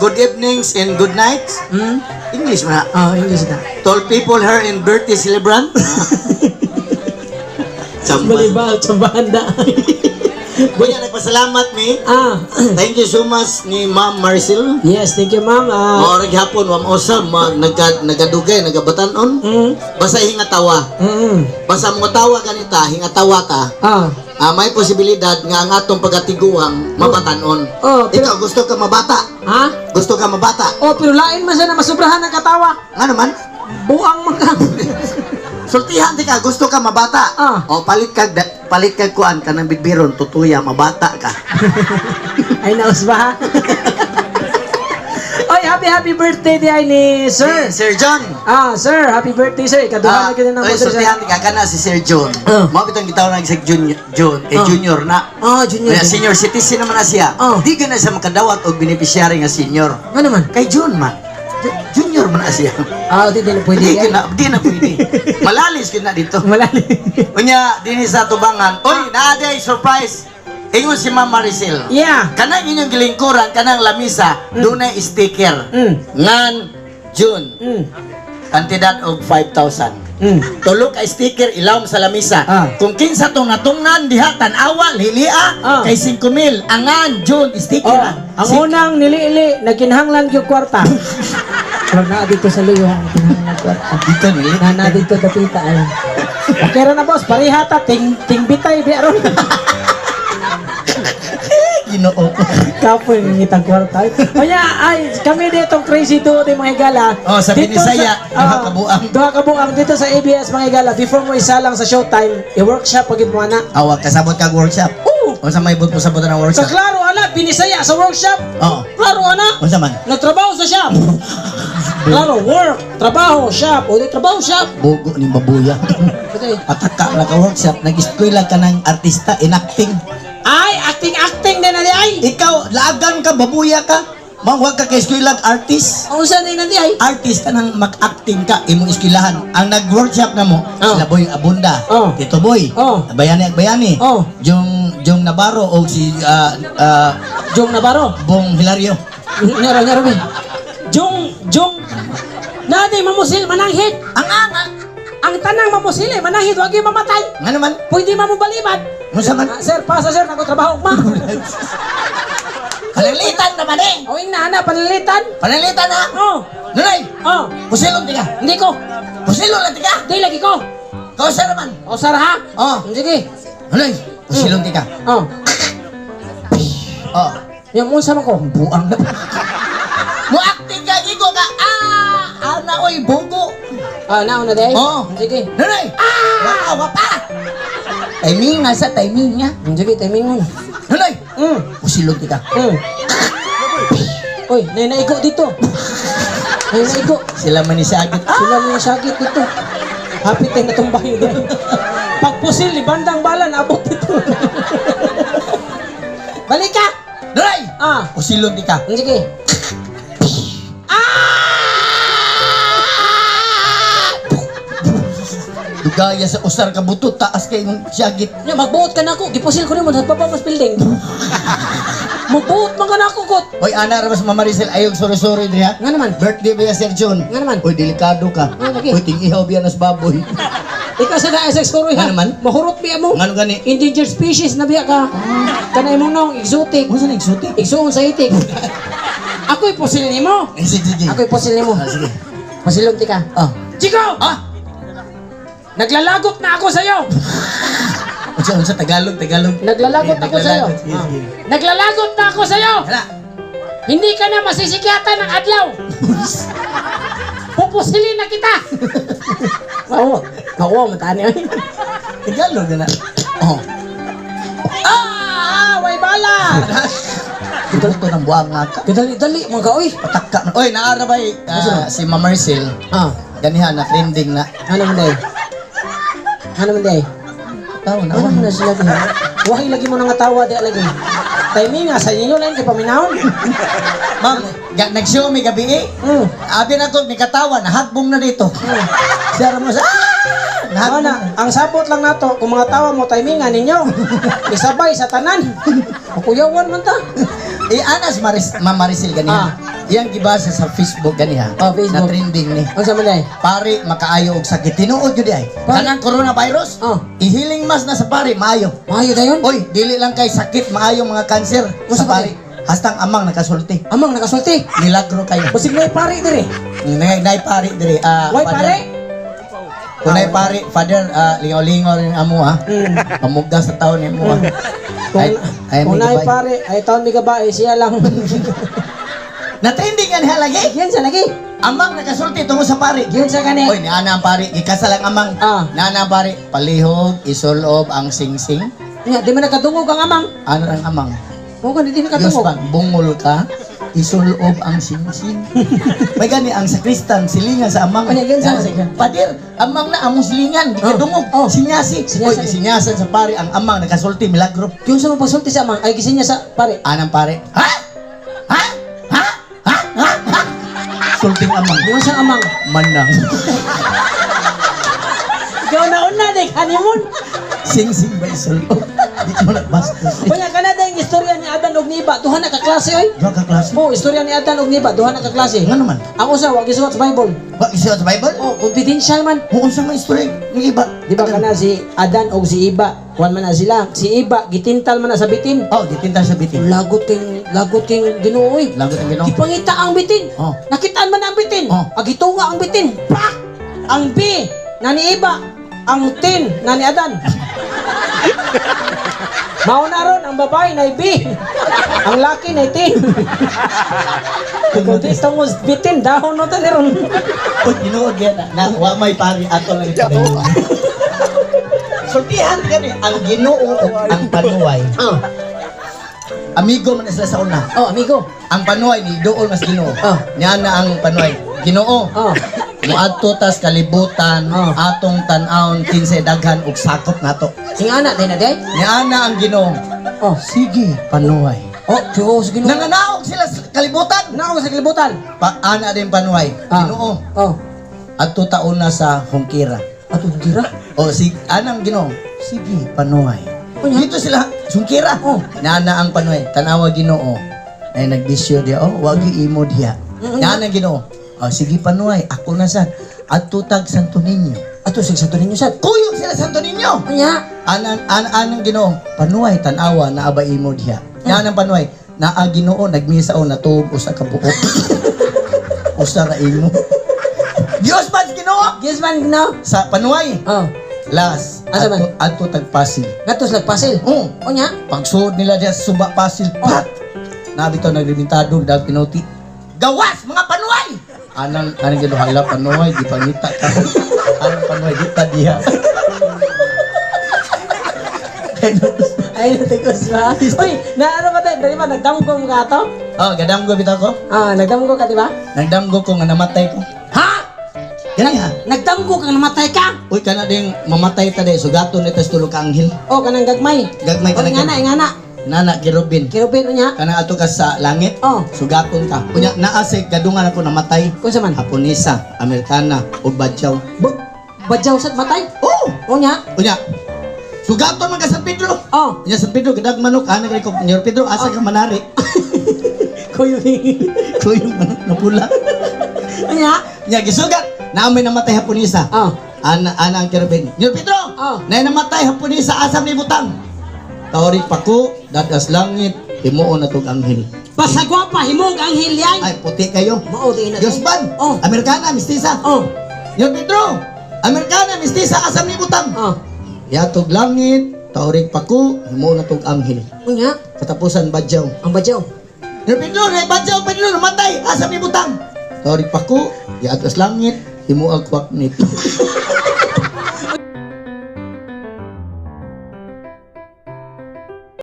Good evenings and good nights. English man na. Oh, English na. To all people here in birthday celebrant. Chamba. Balibal, tsambahan da. Kuya, nagpasalamat mi. Thank you so much ni Ma'am Marcel. Yes, thank you, ma'am. Maorag hapon, wam osam, nagadugay, nagabatanon. Basta hingatawa. Basta mo tawa ganita, hingatawa ka. May posibilidad nga ang atong pagkatiguang mabatanon. Oh, pero, Ikaw, gusto ka mabata? Ha? Gusto ka mabata? Oh, pero lain man siya na masubrahan ng katawa. Nga naman? Buang man ka. Sultihan di ka, gusto ka mabata. O palit kag kuan kanang bigbiron tutuya mabata ka. Ay, naus ba? Oy, happy happy birthday di ay ni Sir. Sir John. Ah, sir, happy birthday, sir. Ikaduha na kita ng Oy, motor, sir. sultihan di ka kana si Sir John. Mao bitong gitawag nag Sir Junior, John, eh, junior na. Oh, junior. Kaya senior citizen naman na siya. Di ka na siya makadawat og beneficiary nga senior. Ano naman? Kay June man. Junior man na siya. Ah, di na pwede. Di ka na, di na pwede. Malalis ka na dito. Malalim. Unya, dinhi sa tubangan. Oy, naa day surprise. Ingon si Ma'am Maricel. Kanang inyong gilingkuran, kanang lamisa, dunay sticker. Ngan June, kantidad og 5,000. Tulo ka sticker ilawom sa lamisa. Kung kinsa tong natungnan diha tan-awa lilia kay 5,000. Angan June sticker. Oh, ang unang niliili, nagkinahanglan yung kwarta. Pero na dito sa luyo, ang kinahanglan kwarta. Dito nili. Na dito dapita ay. Okay ra na boss, parihata ting ting bitay bi aron. Ginoo ko. Kapoy ngitang kwarta. Kaya ay kami dito crazy duo di mga higala. Oh, sa Dito Binisaya, duha ka buang. Duha ka buang dito sa ABS, mga higala. Before mo isalang sa showtime, i-workshop pagid mo ana. Awa kasabot kag workshop. Oo. Unsa may but mo sabot ng Sa workshop? klaro ana, Binisaya sa workshop. Oo. Klaro ana. Unsa man? Nagtrabaho sa shop. Klaro, work, trabaho, shop. O di trabaho, shop. Bugo ni babuya. Okay. Pataka na ka workshop, nag-eskwela ka ng artista enacting. Ay, acting, acting din na di ay. Ikaw, laagan ka, babuya ka. Ma'am, huwag ka kay eskwela artist. Ang usa din na di ay. Artist ka nang mag-acting ka, imong eskwelahan. Ang nag-workshop na mo, sila Boy Abunda, Tito Boy, Bayani Agbayani, Jong, Jong Navarro, o si Jong Navarro. Bong Hilario. Nyaro, nyaro, be. Jong, Jong. Nadi, mamusil, mananghid. Ang ang, ang. Ang tanang mamusil, eh, mananghid, wag yung mamatay. Nga naman, Pwede mamubalibad. unsa man? Ah, sir, pasa sir, ako trabaho ma. Panalitan naman eh. O ina, na, panalitan. Panalitan ha. Oh, Nunay, oh, pusilon tika. hindi ko. Pusilon lang tika. Di lagi ko. Kausa naman. O, sir, ha? Oh. Sige. Nunay, pusilon tika. Oh, Oh. yung unsa man ko. Buang na. Mo acting ka, igo ka. Ah, ana oy, bugo. Ah, naon na day? Oh. Sige. Nanay! Ah! Wapa, wapa! Timing nga sa timing nga. Sige, timing mo. Nanay! Pusilon ka. Uy, nay naigo dito. Nay naigo. Sila man ni sagit. Ah! Sila mo yung sakit dito. Happy tayo natumbay dito. Pagpusil, ni bandang bala, naabot dito. Balik ka! Nanay! Ah, Pusilon ka. sige. Dugaya sa usar ka buto, taas kay imong syagit. Nya, magbuot ka na ako. Gipusil ko nimo sa papamas building. Magbuot man ka na ako, kot. Oy, ana ra mas Mama Maricel, ayog sorry-sorry diha. Nga naman. Birthday ba ya, Sir John? Nga naman. Oy, delikado ka. Nga, lagi. Oy, ting-ihaw biya nas baboy. Ikaw sa na sex soroy ha. Nga naman. Mahurot biya mo. Ngano gani? Endangered species na biya ka. Kanay mong nong exotic. Unsa na exotic? Igsuon sa itik. Ako'y pusil nimo. Eh, sige, sige. Ako'y pusil nimo. Ah, sige. Pasilong ka. Ah. Chico! Ah! Naglalagot na ako sa'yo! Unsa unsa Tagalog, Tagalog. Naglalagot ako sa'yo. Naglalagot. Sige, sige. Naglalagot na ako sa'yo! Hala. Hindi ka na masisikyatan ng adlaw! Pupusilin na kita! Oo. Nakuha mo tani. Tagalog na. Oh. Ah! Way bala! Ito to ng buang nga ka. Kadali-dali mga ka, oy. Pataka man. Oy, naara ba si Ma'am Marcel? Ganihan na trending na. Ano man day? Ano man day? Tawa na. Ano man na sila di? Wahi lagi mo nga tawa di lagi. Timing nga sa inyo lang kay paminahon. Ma'am, nag-show mi gabi eh. Abi na ko ni katawa nahagbong na dito. Siya ra mo sa Ano nahagbong. na, ang sabot lang nato kung mga tawa mo timingan ninyo. Isabay sa tanan. Kuyawan man ta. Eh, anas Maris, Ma'am Maricel ganiha. Iyang gibasa sa Facebook ganiha. Ah. Oh, Facebook. Na trending ni. Ang sa man? Pare, makaayo og sakit. Tinuod jud ay. Pare. Kanang coronavirus. Oh. Ihiling mas na sa pare, maayo. Maayo dayon? Oy, dili lang kay sakit, maayo mga kanser Usa sa pare. Hastang amang nakasulti. Amang nakasulti. Milagro kayo. Basig na pare dire. Nay, nay pare dire. Ah, Way father. pare? Kung nay pare, father, lingaw-lingaw rin amo ah. Pamugas sa taon ni mo ah. Kung, Ay, ay, kung may naay gabay. pare, ay taon mi gabae siya lang. Na trending nga niya lagi. Yan sa lagi. Amang nakasulti tungo sa pare. Yan sa gani. Oy, niana ang pare, gikasal ang amang. Ah. Niana ang pare, palihog, isulob ang singsing. Nya, di man nakadungog ang amang. Ano ang amang? Mo ka di Diyos nakadungog. bang, bungol ka, isulob ang singsing. May gani ang sakristan, silingan sa amang. Ano, yan sa- Padir, amang na among silingan, di ka Oh. dungog. Oh. Sinyasi. Sinyasi. Oy, sinyasan sa pare, ang amang nakasulti, milagro. Yun sa mapagsulti sa amang, ay gisin niya sa pare. Anang pare, ha? Ha? Ha? Ha? Ha? Ha? Sulting amang. Yun sa amang. Manang. Ikaw na una, di honeymoon. Sing-sing ba isulob? Di ko nagbastos. Kunya kana dayong istorya ni Adan og ni Iba, duha na ka klase oy. Duha ka klase. Oh, istorya ni Adan og ni Iba, duha na ka klase. Nga naman. Ang usa wa gisuwat sa Bible. Ba, isuot sa Bible? Oh, confidential man. Kung unsa man istorya ng iba. Di ba kana si Adan og si Iba, kuan man na sila. Si Iba gitintal man na sa bitin. Oh, gitintal sa bitin. Lagot king Ginoo oy. Lagot ang Ginoo. Gipangita ang bitin. Oh. Nakitaan man ang bitin. Oh. Agitunga ang bitin. Pak! Ang B na ni Iba, ang tin na ni Adan. Mao na ron ang babae na B. Ang laki na tin. Kung di tungod bitin dahon no ta ni ron. Uy, tinuod yan. Na, wa may pari ato lang ito. Sultihan gani ang Ginoo ug ang panuway. Oh. Amigo man sila sa una. Oh, amigo. Ang panuway ni dool mas Ginoo. Oh. Niya na ang panuway. Ginoo. Oh. Moadto tas kalibutan Oh. atong tan-awon kinsay daghan og sakop nato. Sing ana day na day. Niya na ang Ginoo. Oh. Sige, panuway. Oh, Diyos Ginoo. Nanganaog sila sa kalibutan. Nao sa kalibutan. Paana din panuway. Ah. Ginoo. Oh. Adto taon na sa Hongkira. Ato gira. O si anang Ginoo. Sige, panuway. Unya? Dito sila sungkira. Oh. Nana ang panuway. Tanawa Ginoo. Ay nagbisyo diya. Oh, wagi imo diya. Nana ang Ginoo. O sige panuway, ako na sad. Adto tag Santo Niño. Ato sig Santo Niño sad. Kuyog sila Santo Niño. Unya. Anang an, anang Ginoo, panuway tanawa na aba imo diha. Nana ang panuway. Naa Ginoo nagmisa o natuog usa ka buok. Usa ra imo. Dios man Ginoo Yes man Ginoo. sa panuway. Oh. Las Asa man? adto tag Pasig. Ngato sa Pasil. Oh, Unya. pagsuod nila diya sa Suba Pasil, pat! Nabitaw nagribintado, dahil pinuti. Gawas, mga panuway! Anang, anang gino, hala, panuway, di pangita ka. Anang panuway, di ta diha. Ay, natigos ba? Uy, na ano ba tayo? Dali ba, nagdamgo mo ka ato? Oh, gadamgo bitaw ko. Ah, nagdamgo ka, di ba? Nagdamgo ko nga namatay ko. Ha? Gani ha? Nagdamgo ka, namatay ka? Uy, kana ding mamatay ta day, sugaton ni tas tulo ka anghel. Oh, kanang gagmay. Gagmay Oh, ka na. ingana, ingana. Nana, kirubin. Kirubin, unya. Kana ato ka sa langit, Oh. sugaton ka. Unya, naa sa gadungan ako namatay. Unsa man? Haponesa, Amerikana, ug Badyaw. Badyaw sad matay? Oh! Unya. Unya, sugaton man ka San Pedro. Oh. Unya San Pedro, gadag manok, ana kay ko, Nyor Pedro, asa ka manari? Kuyo. Kuyo manok na pula. Unya. Unya, gisugat. Naa may namatay Haponesa. Oh. Ana, ana ang kerubin. Nyor Pedro, Oh. na namatay Haponesa, asam ni butang. Taori pako, dadas langit, himuon na tog anghel. Basta gwapa, himog ang hilyay. Ay, puti kayo. Mao di na. Diyos ban, Oh. Amerikana, mistisa. Oh. Nyor Pedro, Amerikana, mistisa, asam ni butang. Oh. Yatog langit, taorig pako, himuon na tog anghel. Unya. Katapusan badyaw. Ang badyaw. Nyor Pedro, nay badyaw, Pedro, namatay, asam ni butang. Taorig pako, yatos langit, himuag kwak nito.